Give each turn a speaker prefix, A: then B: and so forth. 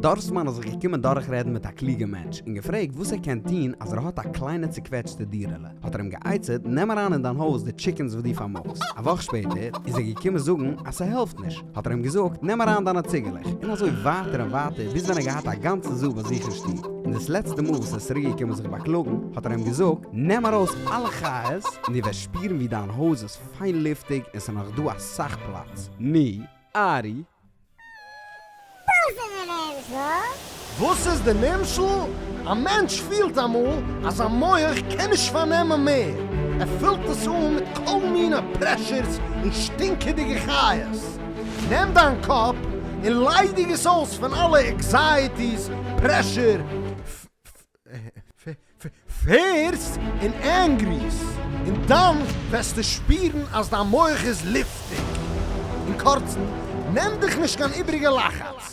A: דארפסמאן איז זיך געקומען דורכרעדן מיט א קלוגע מענטש, און געפרעגט וואס ער קען טון אז ער האט א קליינע צוקוועטשטע דירה'לע. האט ער אים גע'עצה'ט, נעם אריין אין דיין הויז די טשיקענס וואס דו פארמאגסט. א וואך שפעטער איז ער געקומען זאגן אז ס'העלפט נישט, האט ער אים געזאגט, נעם אריין דיינע ציגעלעך, און אזוי ווייטער און ווייטער, ביז ווען ער געהאט א גאנצע zoo ביי זיך אין שטוב. און דאס לעצטע מאל וואס ער איז צוריק געקומען זיך באקלאגן, האט ער אים געזאגט, נעם ארויס אלע חיות, און דו וועסט שפירן ווי דיין הויז איז פיין לופטיג און ס'איז נאך דא אסאך פלאץ. נו, ארי.
B: וואס איז די נמשל?
C: וואס איז די נמשל? א מענטש פילט אמאל אז זיין מח קען נישט פארנעמען מער, ער פילט עס אן מיט כל מיני pressures און שטינקעדיגע חיות. נעם דיין קאפ און ליידיג עס אויס פון אלע anxieties, pressure, fears און angries, און דאן וועסטו שפירן אז דיין מח איז לופטיג. אין קורצן, נעם דיך נישט קיין איבריגע לחץ.